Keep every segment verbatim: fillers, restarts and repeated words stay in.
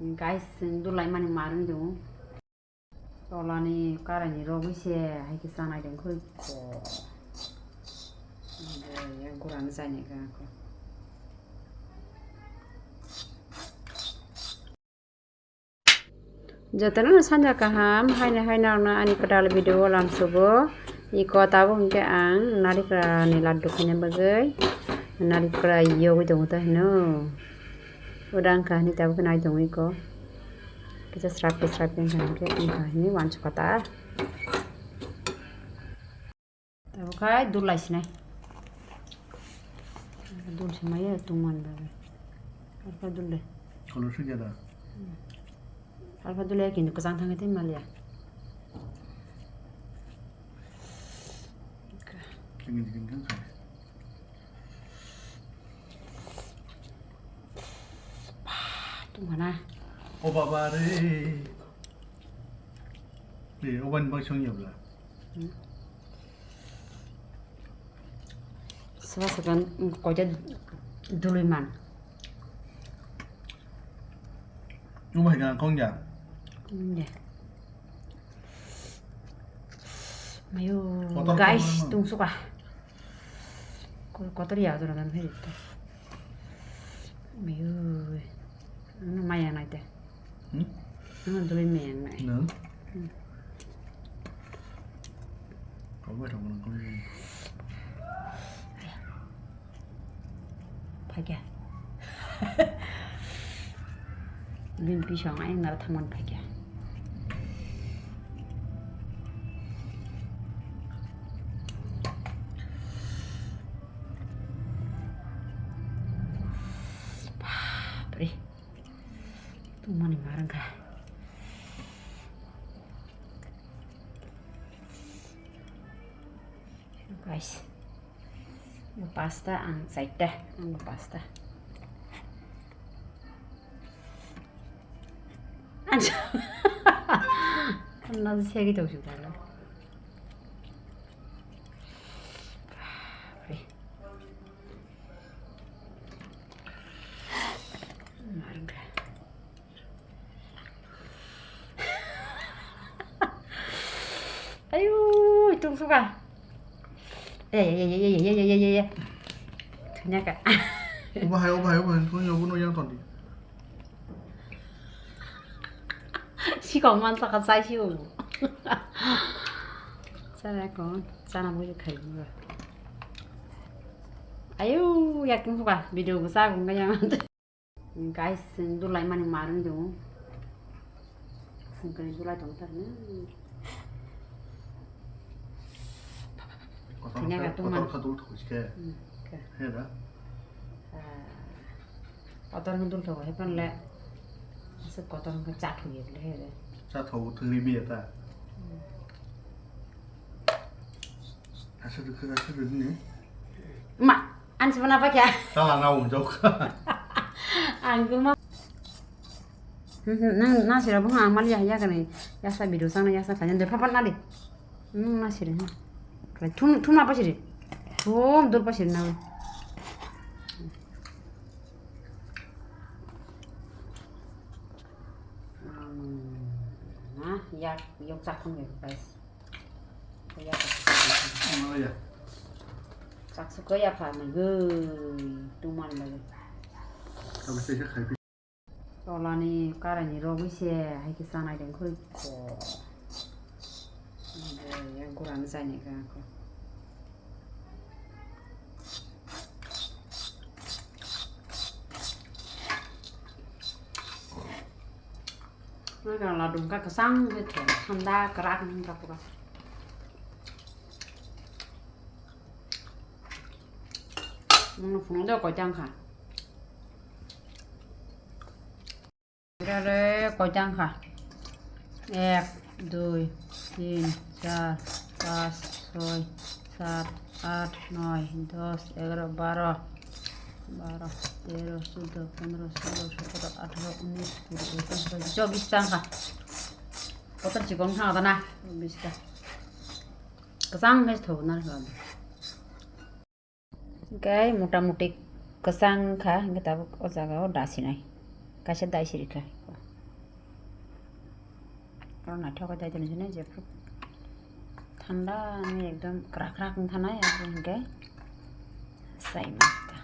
Guys, chwng dulai mani marwng tongo. Tolani karaini rogwi se hai khe chanai tong khe ko. Bo ya gurano chainai kha ko. Jotono sanja kaham, haino haino ang ani kwtal video o lamsogo. Iko tabuk hwnkhe ang narikra ni laddu khaina bagwi narikra yogwi tongo ta hino. Uda wngkha hwnwi tabuk nai tongo iko. Kisa srap khe srap khe wngkha hwnwi wngkha hwnwi uansukha ta. Tabuk khai dulai sinai. Dul simaya tungman bagwi. Alpha dulai. Kolor sujada. Alpha dulai kintu kwchang thangwi tei maliya. Kini dikini kan. Tungmana. O baba re. Eh, o bani bak song yabla. Hmm. Seba sekan koita dului man. O bai gan kong ya. Hmm, ya. Mayo, kotor guys, kotor tungsuka. Ko-, kotor ya jora dan phai to. Mayo. Ano maya nai te. Hmm? Ano dului maya nai. No. Hmm. Kau bai thong nang kau. Phaikha. Bini bising ayang naro thangmani phaikha. Bapre. Tungmani marwngkha. Guys. Bo pasta, ang chaita, ang bo pasta. Ang sa-, ang nang segi tong sung talo. Bapre. Marga. Ayo, tungsuka. Ya, ya, ya. Thunaka. Obo hai, obo hai, obo hai, thung ya, obo no yang tondi. Sikok man saka sai si obo. Sana ko, sana mo khai. Ayo, ya tungsuka, video ko sa ko ngaya. Guys, chwng dulai mani marwng tongo. Chwng khe dulai tong thar ni. Kotor kha dul thok khe. Hmm, khe. He da. Ah, kotor khe dul thok he pan le. Aswk kotor khe cha thok ye le he da. Cha thok thwng ri bi ta. Hmm. Aswk dukhe, aswk dukhe ni. Ma. Ang sibana pa kya? Tala na unjok. Ang kuma. Nang na sira buha ang mali ya ya kani. Yasa bidu sang na yasa kanya de papa na de. Nang na sira. Thum thum na pa sira. Thum dur pa sira na. Na yak yok chak thum ya guys. Chak sukha ya pha nai goi, tungmani bagwi. Tolani karaini rogwi se hai khe chanai tong khe ko. Gurano chainai kha ko. Nang ladum ka kwchang khe thang, thanda kwrak nang ka pura. Nang phunuk de koi tang kha. Are koi tang kha. Ek, dui, tin, char, pas, soi, sat, at, noi, dos, egaro, baro, baro, tero, suddo, pondro, solo, sotoro, atharo, unis, kuri, ekus, bais, chobis tang kha. Kotor chikon kha da na, chobis ta. Kwchang khe thogo na kha. Hingke mota moti kwchang kha, hingke tabuk o jaga o dasinai. Kaisa daisiri kha. Oro naithok khe dai toni sini jephru thanda wngwi ekdom kwrak kwrak wng thanai, abo hinkhe sai ma ta.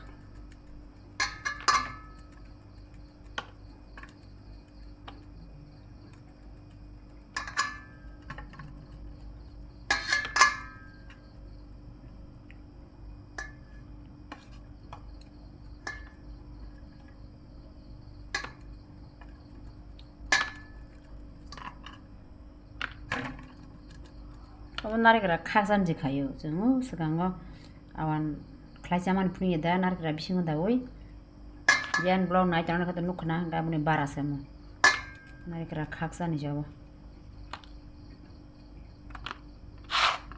Obo narikra khaksa ni khaio, chwng o swkango awan khlai chamani phunukya da, narikra bisingo daui. Yen vlog nai tongna khato nukha na, hwnkhe aboni bara se mo. Narikra khaksa ni jobo.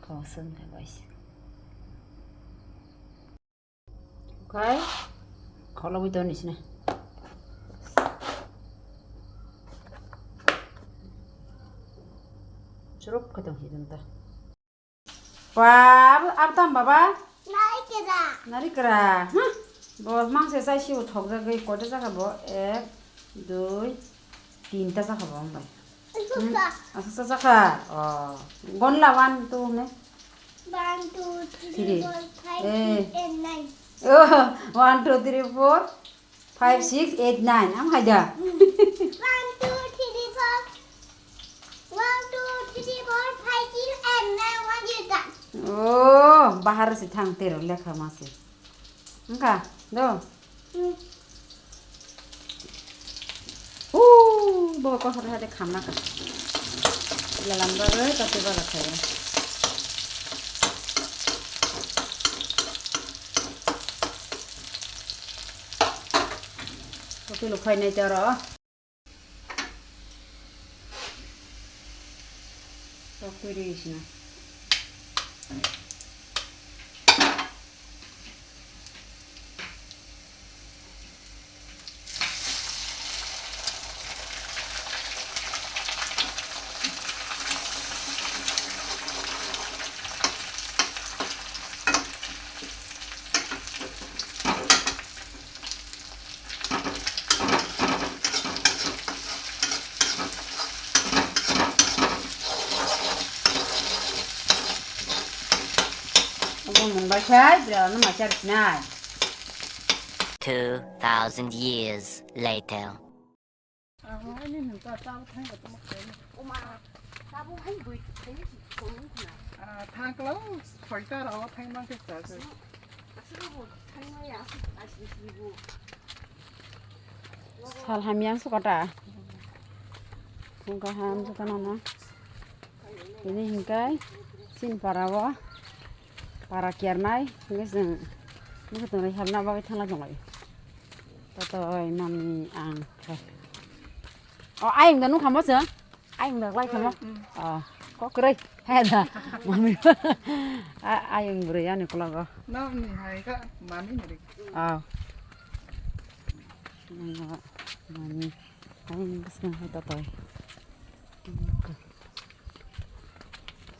Kosong khe bai se. Okai, kholobwi toni sini. Churuk khe tong hidung ta. Ba, ab-, ab tam baba? Narikra. Narikra. Huh. Bo mangse chai sibo thokjagwi koita jakha bo? Ek, dui, tinta jakha bo wng bai. Aswksa. Hmm, aswksa jakha. Oh. Gonla one, two hwnwi. One, two, three, three, four, five, eh, six, eight, nine. Oh, one, two, three, four, five, six, eight, nine. Am hai da? Hmm. One, two, three, four. One, two, three, four, five, six, eight, nine, one, two, three. Oh, bahar se thang tero lekha ma se. Wngkha, do? Hmm. Ooh, bo kosok hai de khamna kha. Lalam ba re, ta te ba la kha ya. Kopi lo phai nai tero. Tok twi rwi sina. Obo mung bai khai, bwrwi ano mai chari sinai. Two thousand years later. Abo ani hinta tabuk thangba tamo khaini. Oma, tabuk hai bui khaini si thangni khna. Ah, thangkla, thoita rawa thangma khe chajak. Aswk bo thangma ya, aswk aswk si bo. Sal hamya wngsuka ta. Phung kaham jotono no. Tini hinkai chini para o para kernai hinke chwng mukhutwng rwi habna bagwi thangna tonglaio. Tatoi mami ang khai. O ayung da nukha mo chwng? Ayung da lai kha mo? Mm, mm. O kok kwrwi. He da. Mami. A-, ayung bwrwi ani uklogo. Nokni hai kha mami ni ri. O. Mami. Ayung bwswng hai tatoi.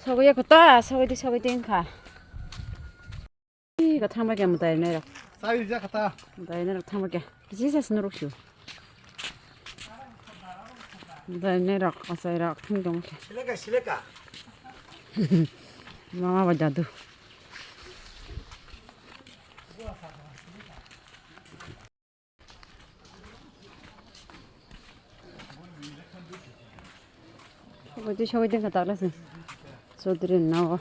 Sogwi ya kota, sogwi di, sogwi di wngkha. Ih, ka thangbai khe mwtai nai rok. Sai rija kata. Mwtai nai rok thangbai khe. Kisi sa sini rok su. Mwtai nai rok, asai rok, thang dong khe. Sileka, sileka. Mama ba jadu. Sogwi twi sogwi tongkha takla se. Chaudhary ni nogo.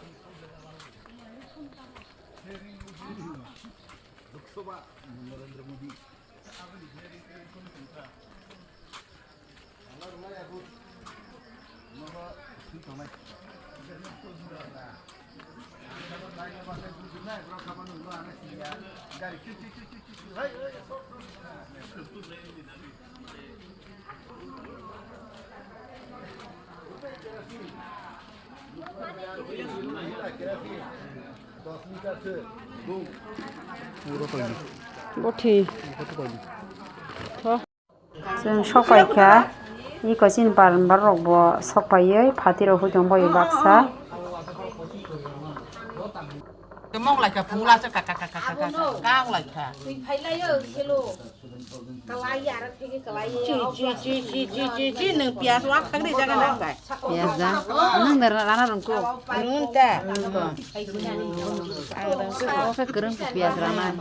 Bothi. Tho. Chwng sok pai kha, iko chini bar bar rok bo sok paiwi phatiro hoi tong bai baksa. Mok lai kha, phung la se ka, ka, ka, ka, ka, ka, ka, kang lai kha. Twi phai lai yo, selo. Chi, chi, chi, nwng piyas wak thangri jaga nang bai. Piyas da? Nwng da rana rungko? Nwng ta. Nwng ko. Ang rungko. Oke, kwrwng ko piyas rana.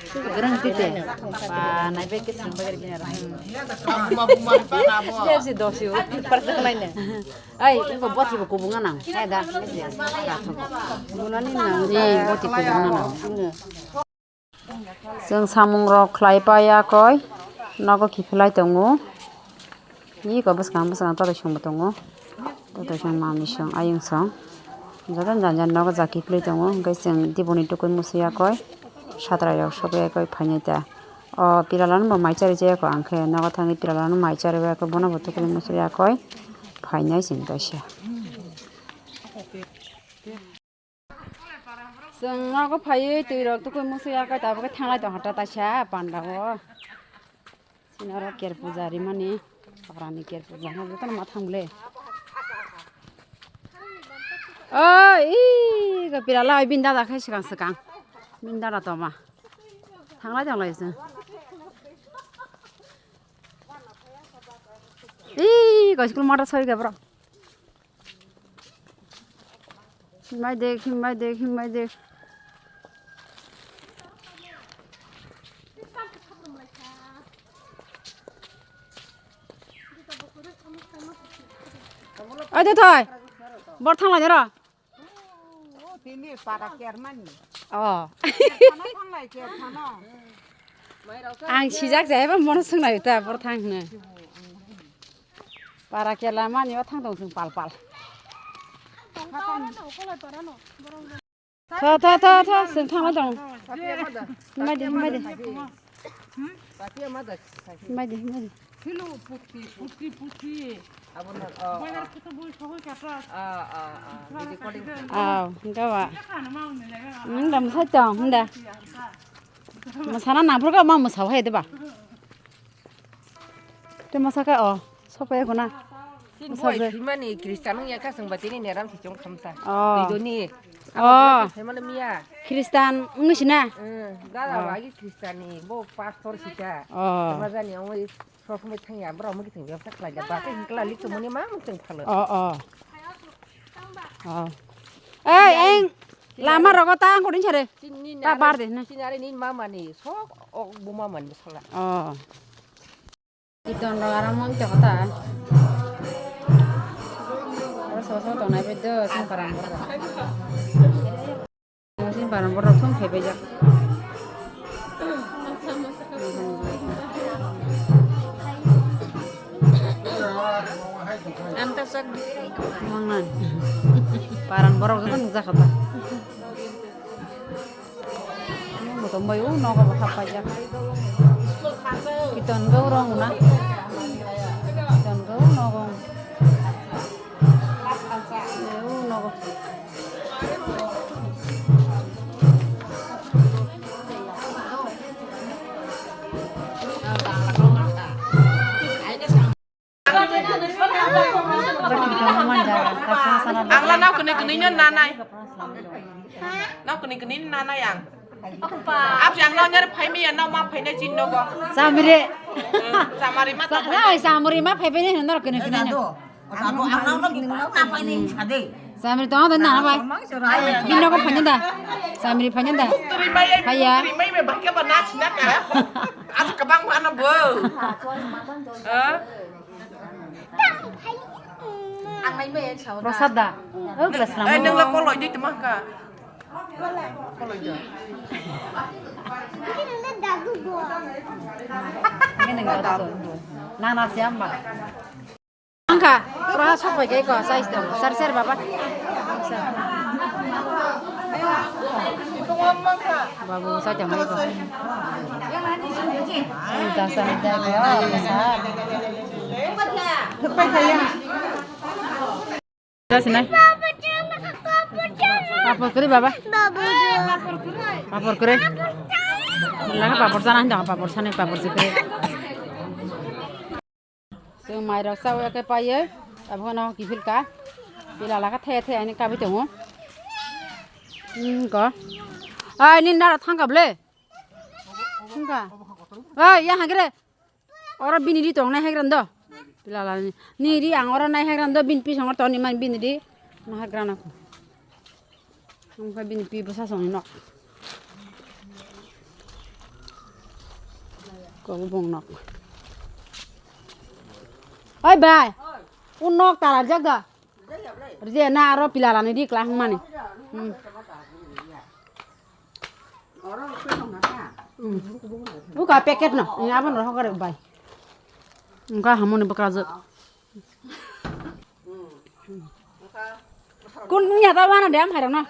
Kwrwng tite. Ba, nai bai ke sing bagari bina rana. Piyas si dosi o, parta nai ne. Ai, iko boti bo kubunga nang. Hai da. Bunani nang. Ni boti kubunga nang. Chwng samungrok khlai paiyakoi, nogo kiphilai tongo. Iko bwskang bwskang totoi songbo tongo. Totoi song manwi song, ayung song. Joto jani jani nogo ja kiphilwi tongo, hwnkhe chwng diboni tukui muchuyakoi, satrai rok sokuyakoi phainai ta. O piralano bo mai chari jayakoi, ang khe nogo thangwi piralano mai chariwakoi, bono bo tukui muchuyakoi phainai chwng kaisa. Chwng nogo phaiwi twi rok tukui muchuyakoi, tabukhe thanglai tong hata taisa panda o. Chini oro ker puja rimani, sokrani ker puja no jotono ma thang le. O, i, ga pirala oi bini dada khai swkang swkang. Bini dada toma. Thanglai thanglai se. I, ga school mata soi ga bro. Himbai de, himbai de, himbai de. Oi de thoi. Bor thang lai ro. Tini para kermani. Oh. Kermano thang lai kermano. Ang sijak jai ba mono sung lai ta bor thang hne. Para kela mani o thang tong sung pal pal. Tho, tho, tho, tho, sung thang lai tong. Himbai de, himbai de. Himbai de, himbai de. Aw, hingka ba. Himda mwsai tong, himda. Mwsana nangphuru ka ma mwsao hai de ba. Tei masa khe o, sokpaiya guna. Tin boi thwimani Christian wngya kha, chwngba tini neram si chwng khamsa. Oh. Twi doni. Oh. Amo thwimano miya. Christian wngwi sina? Hmm, dada wagi Christian ni, bo pastor sita. Oh. Majani wngwi sob somoi thangya, borok wngwi thang bebsa khlai da. Ba khe hingkla lik tongmani ma mung tong phalo. Oh, oh. Oh. Ei, eng. Lama rogo ta ang kodin sare. Ta bar de na. Chini are ni mama ni sok, o bu mama ni sala. Oh. Kiton rok aro mong te kota. Aro so so tongnai bai do song parang borok. Song parang borok song khe bai jak. Mangnan. Parang borok joto nukjak kha ta. Motom bai o nogo bo hap paijak. Kiton gaurong na. Kiton gaurong nogo. O nogo. Ang la nao kwnwi kwnwi no nanai. Nao kwnwi kwnwi no nanai ang. Absi ang nao nyari phai maya, nao ma phainai chin nogo. Samri. Samari ma ta phai. Ai, samri ma phai phai no nor kwnwi kwnwi no. Samri tong da na bai. Bini nogo phai da. Samri phai da. Phai ya. Turi mai, turi mai me bahke ba na sina ka. Asa kabang ma no bo. Eh? Ang nai maya sao da. Prasad da. O glass lam. Eh, nung la koloi di temang ka. Koloi di. Ini nung la dagu go. Ini nung la dagu go. Nang nasi amba. Angka, pura sok pai kai ko, size dong. Sar sar baba. Babu sai tong ko. Ang ta sa dai ko, sa. Thuk pai khai ya. Jas nai. Papor kuri baba. Papor kuri. Langa papor sana handa papor sana papor sikre. Chwng mairok chawi khe paiwi, abono kiphilka. Pila laka thaya thaya ani kabui tongo. Hmm, ko. Ai, nini nara thangka ble? Thangka. Oi, ya hagre. Oro bini ri tong nai hagra ndo. Pilala ni. Ni ri ang oro nai hagra ndo, bin pisong tor ni man bini ri. Na hagra na ko. Ang ka bini pi basa song nok. Ko bong nok. Oi bai. Un nok tara jaga. Rije na aro pilala ni ri kla hang mani. Hmm. Hmm. Buka packet no, ini apa no hokar bai. Engka hamoni buka aja. Kun nungya ta wana dam harang no.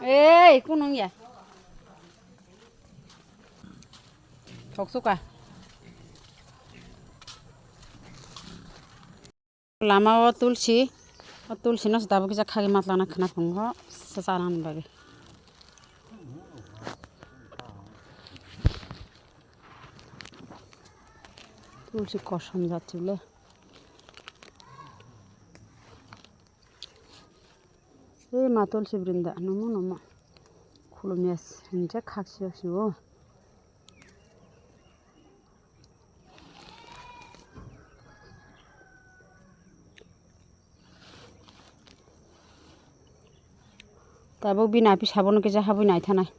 Eh, kun nungya. Thok suka. Lama o tulsi, o tulsi no se tabuk kisa khagwi matlangna khwna phungo, se chanani bagwi. Tulsi kosom jatile. E ma tulsi brinda, nomo nomo. Khulumya se, hinjak khak sio sio. Tabuk bini api sabono kisa habwi naithanai.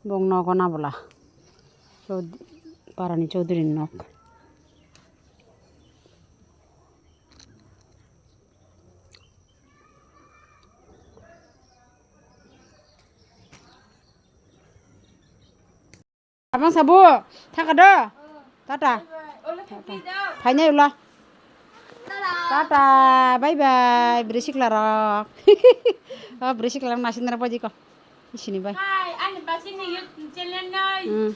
Bong nogo nabola. Chod-, parani Chaudhary nok. Abang sabu, thaka do? Tata. Phainai ula. Tata, bye bye. Bwrwi sikla rok. Oh, bwrwi sikla rok naising nara pojiko. Isini bai. Hai, ani basini YouTube channel noi. Hmm.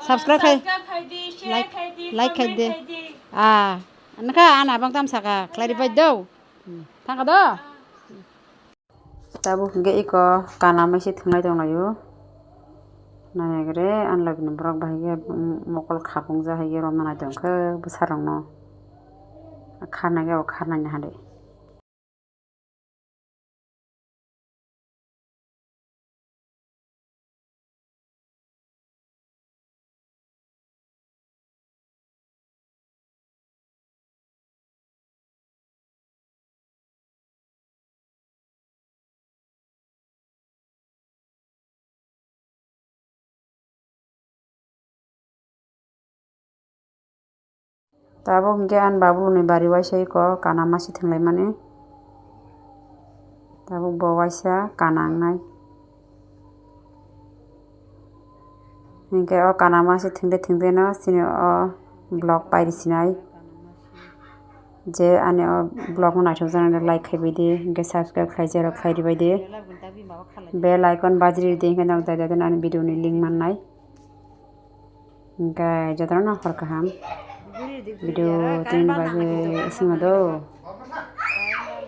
Subscribe khai. Subscribe khai di, share khai di, like khai di. Ah, nokha ana abang tam saka khlai bai do. Hmm. Thaka do? Tabuk hwnkhe eko kana maisi thwnglai tonglaio. Nainai gre ani logini borok bahai khe mokol khapung ja hai khe romna nai tongkhe bwsarokno. Kharnai khe bo kharnai naha de. Tabuk hwnkhe ani babuluni bari uaisa eko kana masi thwnglaimani. Tabuk bo uaisa kana wngnai. Hwnkhe o kana masi thwngde thwngdeno chini o vlog pairi sinai. Je ani o vlog no naithok jaknai like khai bai di, hwnkhe subscribe khlai jero khlai ribai di. Bell icon bajri ridi, hwnkhe nok jai jai ani video ni link mannai. Hwnkhe jotono hor kaham. Video tini bagwi swngo do.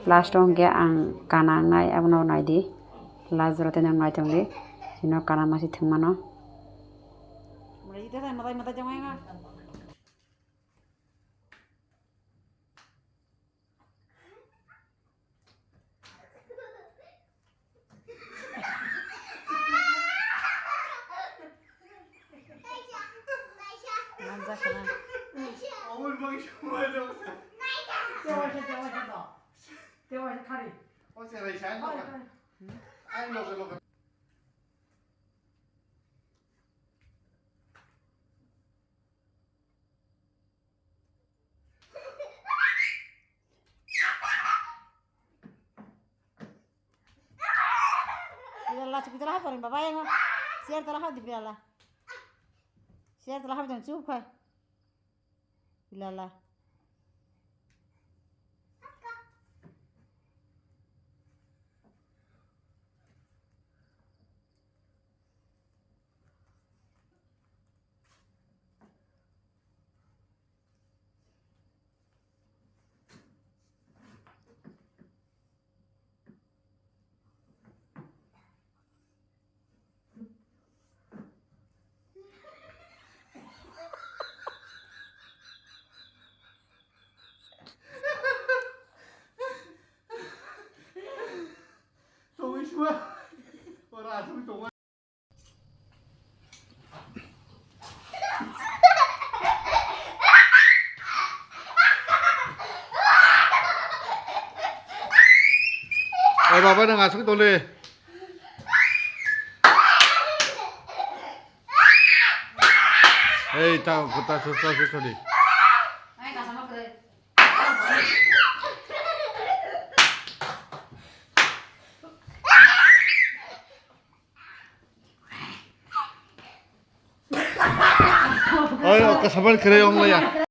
Last o hwnkhe ang kana wngnai abono naidi. Last jora tei nang nai tongdi. Ino kana masi thwngmano. Bilala chupi tola hapor baba yang. Share tola hap di bilala. Share tola hap dan chup khai. Bilala. Baba nang asuk tole. Ei ta ta ta ta ta di. Oi, o kasaban kere ong laya.